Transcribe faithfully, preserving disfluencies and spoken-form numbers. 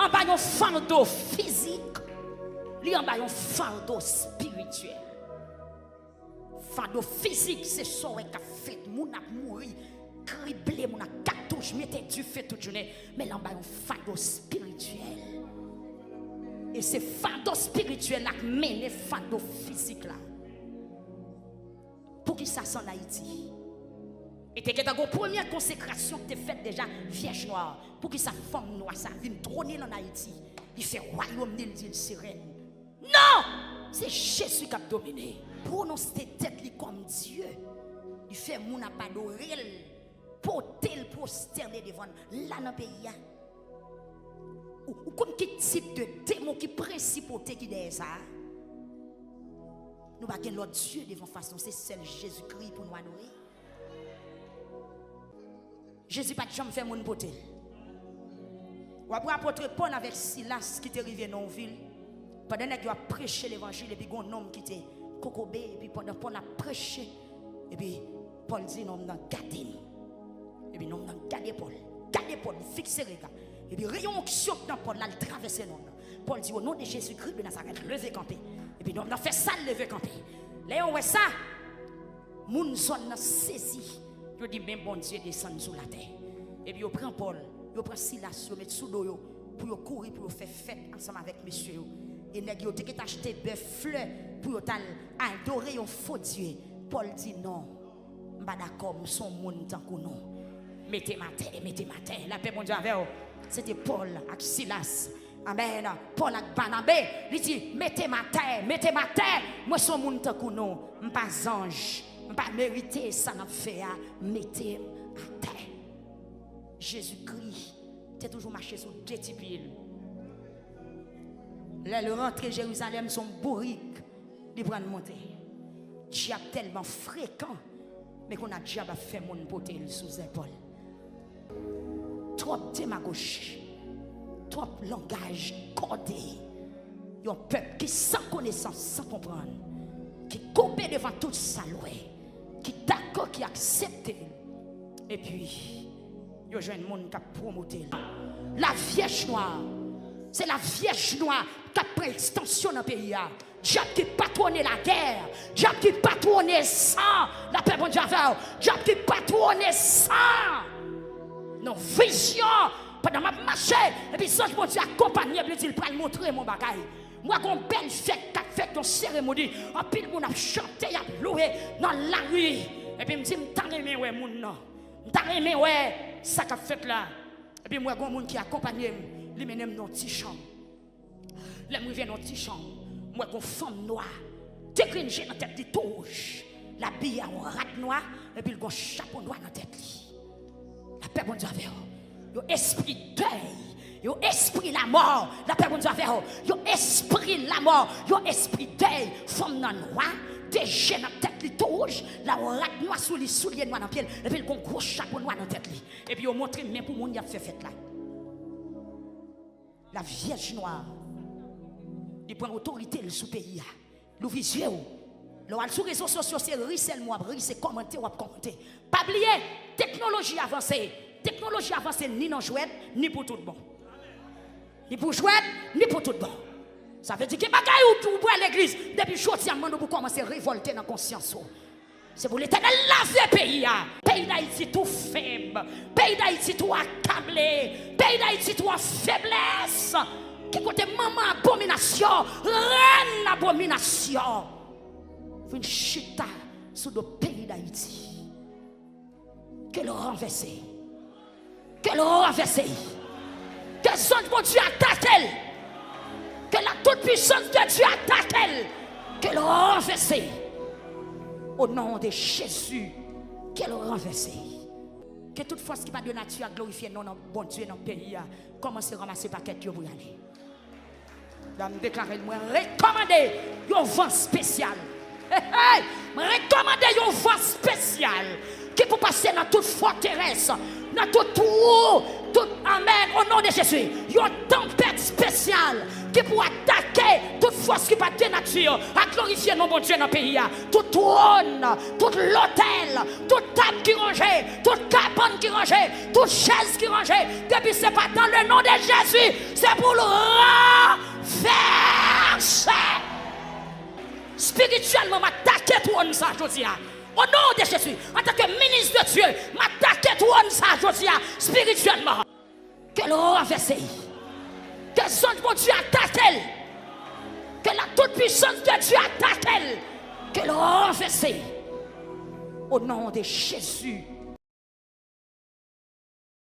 Anba yon fado fizik, li anba yon fado espirityèl. Fado fizik, se sa w wè k ap fèt, moun ap mouri, krible moun ak katouch, mete dife tout jounen, men l anba yon fado espirityèl. E se fado espirityèl la k mennen fado fizik la. Poukisa se ann Ayiti? E te gentan gon premye konsekrasyon ki te fèt deja, Vyèj Nwa. Poukisa fanm nwa sa vin twone l ann Ayiti? Li fè wayòm li, li di l se rèn. Non! Se Jezi k ap domine. Pwononse tèt li kòm Dye. Li fè moun ap adore l, pote l, pwostène devan l la nan peyi a. Ou, ou konn ki tip de demon, ki prensipalite ki dèyè sa a? Nou pa gen lòt dye devan fas nou, se sèl Jezikri pou nou adore. Jezi pa t janm fè moun pote l. W ap wè apot Pòl avèk Silas ki te rive nan yon vil. Pandan nèg yo ap preche levanjil, epi gon nonm ki te kokobe, epi pandan Pòl ap preche, epi Pòl di nonm nan, "Gade m." Epi nonm nan gade Pòl, gade Pòl, li fikse rega. Epi reyon onksyon k nan Pòl la, l travèse nonm nan. Pòl di, "O non de Jezikri de Nazarèt, leve kanpe." Epi nonm nan fè sa, l leve kanpe. Lè yo wè sa, moun zòn nan sezi. Yo di, "Men Bondye desann sou latè." Epi yo pran Pòl, yo pran Silas, yo met sou do yo pou yo kouri, pou yo fè fèt ansanm avèk mesye yo. E nèg yo te gentan achte bèf, flè pou yo t al adore yon fo dye. Pòl di, "Non, m pa dakò, m se yon moun tankou nou. Mete m atè, mete m atè." Lapè Bondye avè w. Se te Pòl ak Silas. Amèn. Pòl ak Banabe, li di, "Mete m atè, mete m atè. Mwen se yon moun tankou nou. M pa zanj. M pa merite sa n ap fè a. Mete m atè." Jezikri te toujou mache sou de ti pye l. Lè l rantre Jerizalèm, se yon bourik li pran l monte. Dyab tèlman frekan, men kounye a dyab ap fè moun pote l sou zèpòl. Twòp demagoji, twòp langaj kòde. Yon pèp ki san konesans, san konprann, ki koube devan tout sa l wè, ki dakò, ki aksepte l. Epi, yo jwenn moun k ap pwomote l. Lavyèj nwa, se lavyèj nwa k ap pran ekstansyon nan peyi a. Dyab ki patwone lagè, dyab ki patwone san, lapè Bondye avè w, dyab ki patwone san. Nan vizyon, pandan m ap mache, epi zanj Bondye akonpanye m, li di l pral montre m yon bagay. M wè gon bèl fèt k ap fèt, yon seremoni, anpil moun ap chante, y ap louwe nan lari. Epi m di, "M ta renmen wè moun nan. M ta renmen wè sa k ap fèt la." Epi m wè gon moun ki akonpanye m, li mennen m nan yon ti chanm. Lè m rive nan yon ti chanm, m wè gon fanm nwa, de grenn je nan tèt li tou wouj. L abiye a yon rad nwa, epi l gon chapo nwa nan tèt li. Lapè Bondye avè w. Yon espri dèy, yon espri lamò, lapè Bondye avè w. Yon espri lamò, yon espri dèy. Fanm nan nwa, de je nan tèt li tou wouj, l a yon rad nwa sou li, soulye nwa nan pye l, epi l gon gwo chapo nwa nan tèt li. Epi yo montre m men pou moun y ap fè fèt la. Lavyèj nwa, li pran otorite l sou peyi a. Louvri zye w. Lè w al sou rezo sosyo, se ri sèlman w ap ri, se kòmante w ap kòmante. Pa bliye, teknoloji avanse. Teknoloji avanse ni nan jwèt, ni pou tout bon. Ni pou jwèt, ni pou tout bon. Sa vle di gen bagay ou, ou pral legliz, depi jodi a m mande w pou kòmanse revòlte nan konsyans ou. Se pou Letènèl lave peyi a. Peyi Dayiti tou fèb. Peyi Dayiti tou akable. Peyi Dayiti tou an feblès. Ki kote manman abominasyon, rèn abominasyon vin chita sou do peyi Dayiti? Ke l ranvèse. Ke l ranvèse. Ke zanj Bondye atake l. Ke la tout puissance de Dieu atake l. Ke l ranvèse. Au nom de Jésus, ke l ranvèse. Ke tout fòs ki pa de nati a glorifye non nan Bondye nan peyi a, kòmanse ranmase pakèt yo pou y ale. La, m deklare l, mwen rekòmande yon van espesyal. Hey, hey! Mwen rekòmande yon van espesyal ki pou pase nan tout fòterès, nan tout twou, tout, amèn, o non de Jezi. Yon tanpèt espesyal ki pou atake Tout fòs ki pa denatire a glorifye non Bondye nan peyi a. Tout twòn, tout lotèl, tout tab ki ranje, tout kabann ki ranje, tout chèz ki ranje, depi se pa dans le nom de Jésus, se pou l ranvèse. Espirityèlman, m atake twòn sa jodi a. O non de Jezi, antanke minis de Dye, m atake twòn sa jodi a, espirityèlman. Ke l ranvèse. Ke zanj Bondye atake l. Ke la tout puissance de Dieu atake l. Ke l ranvèse. O non de Jezi.